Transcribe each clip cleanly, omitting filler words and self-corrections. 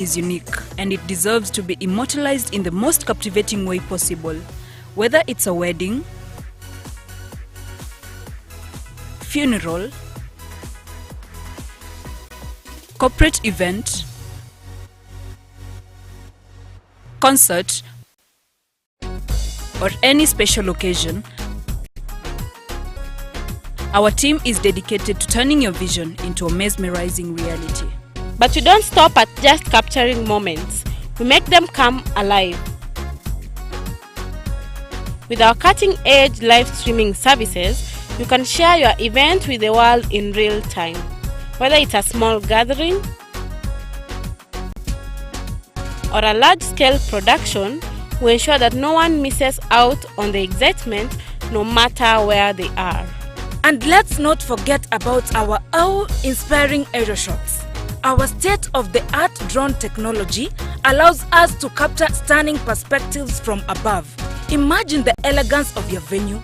is unique and it deserves to be immortalized in the most captivating way possible. Whether it's a wedding, funeral, corporate event, concert, or any special occasion, our team is dedicated to turning your vision into a mesmerizing reality. But we don't stop at just capturing moments, we make them come alive. With our cutting edge live streaming services, you can share your event with the world in real time. Whether it's a small gathering or a large scale production, we ensure that no one misses out on the excitement no matter where they are. And let's not forget about our awe-inspiring aerial shots. Our state-of-the-art drone technology allows us to capture stunning perspectives from above. Imagine the elegance of your venue,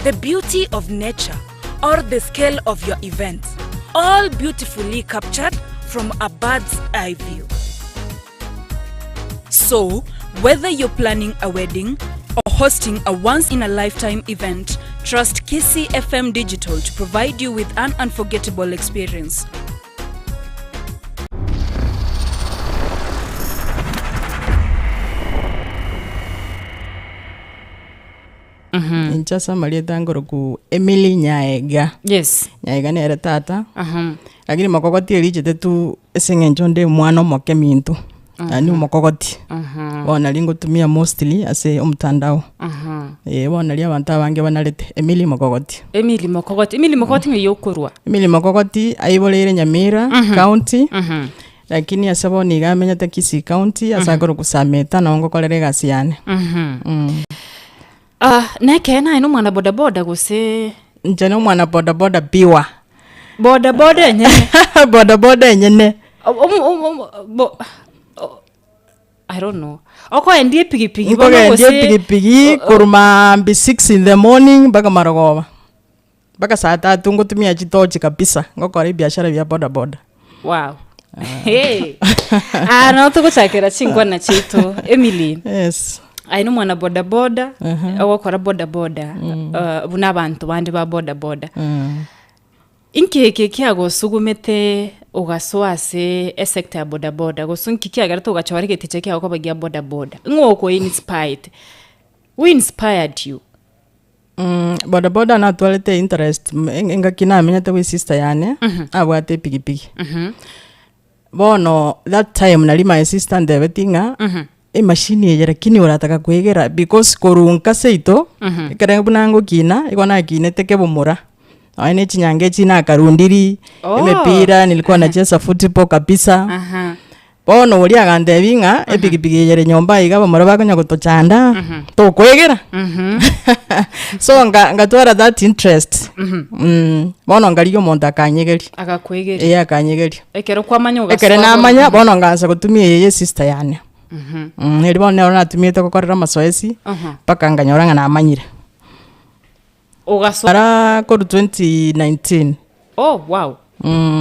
the beauty of nature, or the scale of your event, all beautifully captured from a bird's eye view. So, whether you're planning a wedding or hosting a once in a lifetime event, trust Kisii FM Digital to provide you with an unforgettable experience. Inche ase amarieta ngoroku Emily Nyaega. Yes. Nyaega nere tata, Aha. lakini mokogoti erichete tu ase eng'encho nde omwana omoke minto, yaani omokogoti. Aha. Bono nari ngotumia mostly ase omotandao, Aha. eh, bono nari abanto abange banarete, Emily Mokogoti. Emily Mokogoti, Emily Mokogoti ng'ai okorwa? Emily Mokogoti aiboreire Nyamira county, Mhm. lakini ase bono iga amenyete Kisii county ase akorokwa Sameta nabo ngokorera egasi yane. Mhm. Ah, nekeene aye nomwana bodaboda gose? Inche na omwana bodaboda piwa. Bodaboda enyene? Bodaboda enyene. Omo- omo- omo- bo- o- I don't know. Okoendia epigipigi bono Nkogendia gose epigipigi korwa maambia six in the morning mpaka marogoba, mpaka saa tatu ngotumia chitochi kabisa, ngokora ebiashara bia bodaboda. Wow. Hey. Ah, nabo togochakera chinkwana chiaito Emily. Yes. Aye na omwana bodaboda, ogokora bodaboda, eh, buna abanto bande ba bodaboda. Inki eke kiagosugumete ogasoa ase esector ya bodaboda gose nki kiagerete ogachora egeticha kiago koba gia bodaboda? Ng'o oko inspired? Who inspired you? Bodaboda natwarete interest engaki namenyete bwa esister yane, abwate epigipigi. Bono that time nari my sister antebetie ng'a emashini eye lakini orataka koegera because korwa nka seito, ekere buna ngokina, igo nakinete kebomora, nonye na echinyange echi nakarundiri, Oh. emepira nilikuwa nacheza football kabisa. Aha. Bono oria agantebia ng'a epigipigi eye ere nyomba iga abamura bakonya gotochanda, tokoegera. So nga- ngatwara that interest, bono nkarigia omonto akanyegeria, Agakwegeria. eh akanyegeria. Ekero kwamanya ogasoa Ekere bono. namanya, bono ngansa gotumia eye ya esister yane, eri bono nero natumiete gokorera amasoesi, mpaka nkanyora ng'a namanyire. Ogasoa. Ara korwa 2019. Oh wow.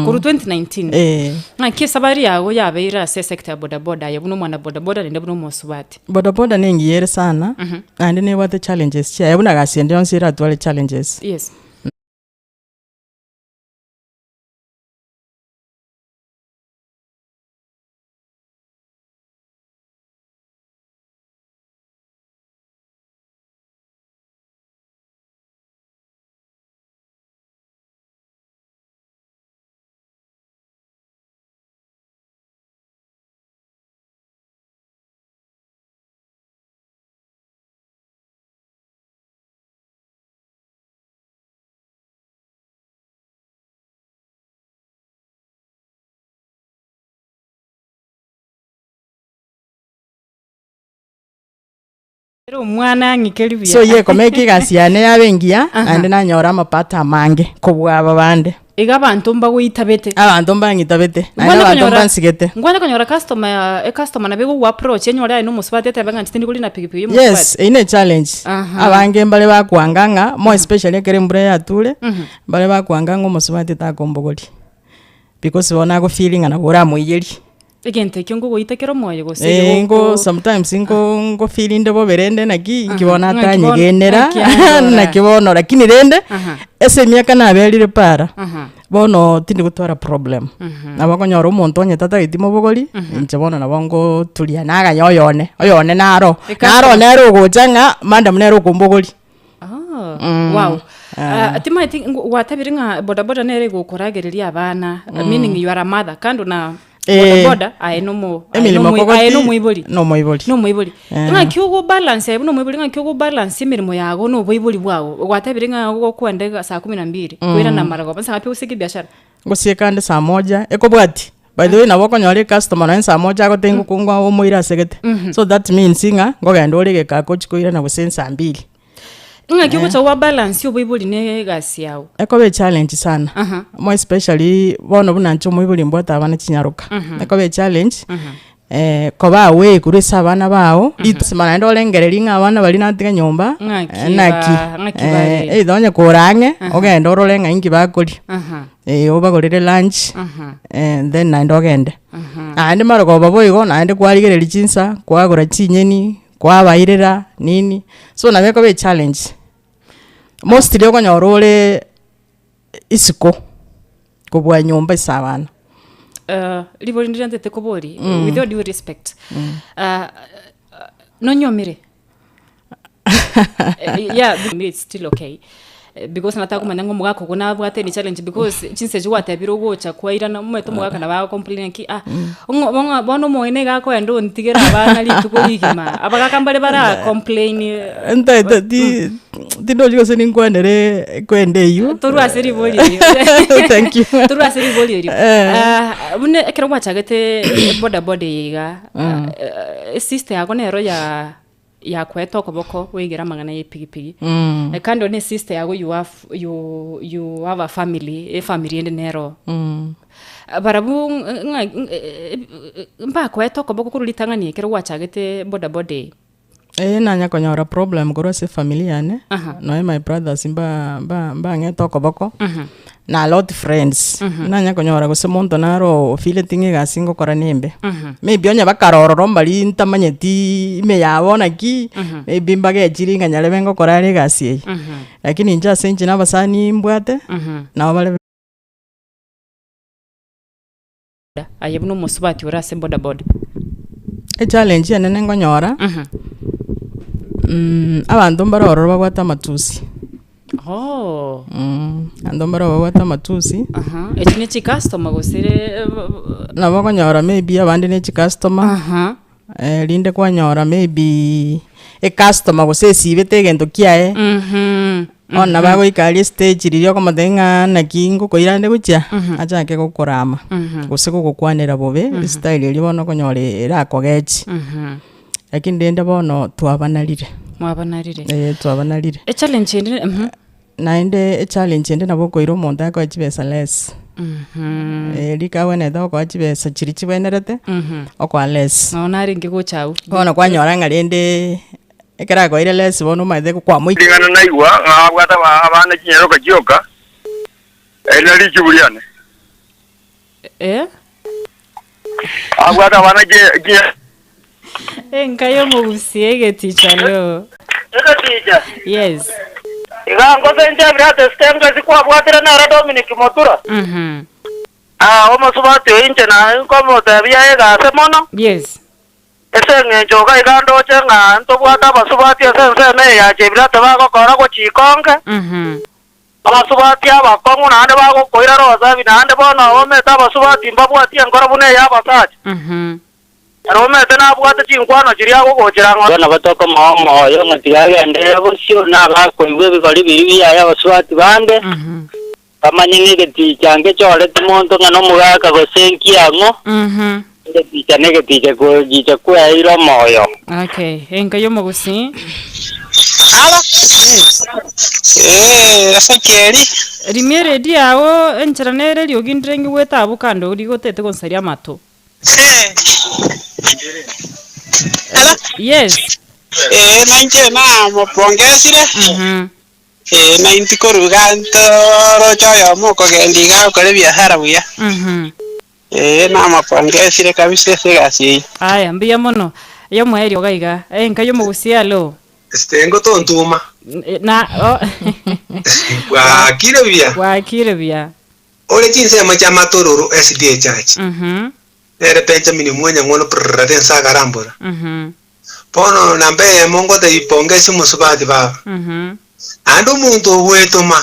Korwa 2019. Eh. Ng'aki esabari yago yabeire ase esector ya bodaboda aye buna omwana bodaboda naende buna omosubati? Bodaboda na engiya ere sana, naende nebwate challenges chiaye buna gasi ende yonsi eratware challenges. Yes. Ere omwana ang'ikeri buya. So yekomeka egasi yane yabe engiya, naende nanyora amapato amange kobua aba bande. Iga abanto mbagoitabete. Abanto mbang'itabete, naende Nkwane abanto konyora mbansigete. nkwane konyora customer ecustomer nabo egogo approach enyore aye na omosubati etebe ng'a inche tindi korina pikipiki ya omosubati. Yes, eyio ne challenge. Aha. Abange mbare bakwanga ng'a more especially ekero embura yature, mbare bakwanga ng'a omosubati takombogoria, because bono agofeel ng'a nabo oramoiyerie. Egento ekio nkogoita kere omoyo gose Eh, nko goko- sometimes nko nkofeel inde bobe rende naki nki bono Ng'aki bono- atanyegenera ng'aki andora. naki bono lakini rende Aha. ase emiaka naberire para Aha. bono tindi gotwara problem. Nabo okonyora omonto onye tatageti mobogori, inche bono nabo ngoturia naganya oyone, oyone naro, Eka- naro nere ogocha ng'a madam nere okombogori. Ah, wow. Ah, timaeti ngw- gwatabire ng'a bodaboda nere egokoragereria abana, meaning you are a mother, kando na Eh. bodaboda aye nomo aye Emeremo nomo- aye kogoti nomoibori. nomoibori. Nomoibori. Eh. Ng'aki ogobalance aye buna omoibori ng'aki ogobalance emeremo yago na oboibori bwago, gwatabire ng'a ogokwenda iga saa kumi na mbili, koirana marogoba, nsa ngapi ogosika ebiashara? Ngosieka ande saa moja, ekobwatia, by the way nabo okonyora ecustomer nonye saa moja agotebia ng'a ng'a omoire asegete, so that means ng'a nkogenda ore egeka agochi koirana gose nsaa mbili. Ng'aki ogocha gwabalance oboibori na egasi yago? Ekoba echallenge sana, Aha. more especially bono buna inche omoibori mbwate abana chinyaroka, ekoba echallenge koba away korwa ase abana bago, lasima naende orengereria ng'a abana baria natiga nyomba, Ng'aki naki, ba- ng'aki bare. either onye kore ang'e, ogende orore ng'a inki bakoria, Aha. obagorere lunch, Aha. then naende ogende. Naende marogoba boigo, naende kwarigereria chinsa, kwagora chinyeni, kwabairera nini, so nabo ekoba echallenge, mostly okonyora ore isiko kobua nyomba ase abana. Ribori ndire ntete koboria, with all due respect, nonyomire? Yeah, it's still okay. Because nataka komanya ng'a omogaka ogo nabwate any challenge because chinsa echio gwatebire ogocha kwairana omanyete omogaka nabo agocomplain ng'aki ah, ong'o bong'o bono omong'ina iga akoenda ontigere abana rituko rigima, abagaka mbare bara complain. Ntaete ti tindochi gose ninkwanere kwenda eywo. Torwa ase ribori erio. Thank you. Torwa ase ribori erio. Eh. Buna ekero gwachagete boda boda eye iga, esister yago nero ya yakoete okoboko oigere amang'ana ya epigipigi, kando na esister yago you have you you have a family, efamiri ende nero. Barabwo ng'a mbakoete okoboko korwa ritang'ani ekero gwachagete boda boda eye. Eeh nanya konyora problem korwa ase efamiri yane, Aha. nonye my brothers mba mba mbang'ete okoboko, na a lot friends, nanya konyora gose monto naro ofeeleti ng'a egasi ngokora nembe, maybe onye bakare ororo mbari ntamanyeti ime yabo naki, maybe mbagechiri ng'a nyarebe ngokora are egasi eye, lakini inche ase inche na abasani mbwate, nabo bare. Aye buna omosubati ore ase bodaboda. Echallenge enene nkonyora, abanto mbare ororo babwate amatusi, Oh. abanto mbare babwate amatusi, Aha, echi ne chicustomer gose nabo okonyora maybe abande ne chicustomer, Aha. rinde kwanyora maybe ecustomer gose esibete egento kiaye. Bono nabo agoika aria estage riria okomotebia ng'a naki ngokoira ande gochia, achake gokorama, gose gogokwanera bobe, estyle eria bono okonyora erakogechi. Lakini rende bono twabanarire, Mwabanarire. eh twabanarire. Echallenge ende Naende echallenge ende nabo okoira omonto akoe chibesa less, rika abwenerete gokoa chibesa chiria chibwenerete, okoa less. Nabo narenge gocha abwo. Bono kwanyora ng'a rende ekero akoeire less bono omanyete kwamoikia. Ring'ana naigwa ng'a abwate abana chinyaroka chioka, eri nario richibu riane. Eh? Abwate abana chi- Enka y'omogusi egeticha leo. Egeticha. Yes. Iga ngose inche Ebirate Stenges kwabwatire nere Dominic Motura. Ah, omosubati oyo inche naye nkomotebia egase mono. Yes. Ase eng'encho iga iga ndoche ng'a ntobwate abasubati ase ensemo eye ya Chebirate bagokora gochia ikonge. Abasubati abakong'u naende bagokoira rosabi, naende bono omete abasubati mbabwati enkoro buna ey'abasacha. Ere omete nabwate chinkwano chiria agogochera ng'a. Igo nabo tokomoa omoyo ng'a tiga agenderere bosio, na abakoigwa ebigori biria biaye abasubati bande, bamanye ng'a egeticha nkechoreti monto ng'a nomogaka gose nkiang'o, egeticha negeticha gochicha kweeire omoyo. Okay, enka y'omogusii. Aba. Yes. Ee, Ezekieli. Rimia eredio yao enchera nere eriogi ndire ngigwete abwo kando rigotete gonsaria amato. Ee. Aba. Yes. Ee, nainche namopongesire. Ee, na intwe korwa iga ntoroche oyomo okogenda iga agokora ebiasara buya. Ee, namapongesire kabisa ase egasi eye. Aya, mbuya mono. Yomoerio iga iga. Enka yomogusia alo. Sitengo tontuma. Na oh. Bwakire buya. Bwakire buya. Ore chinsemo chia Matororo SDA Church. Nere Benjamin omwanyang'ono prrrr ense agarambora. Bono namba eyemo ngotebia pongesi omosubati baba. Naende omonto ogwetoma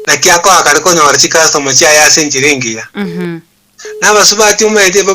naki akoa kare konyora chicustomer chiaye ase enchera engiya. Na abasubati omanyete babwate.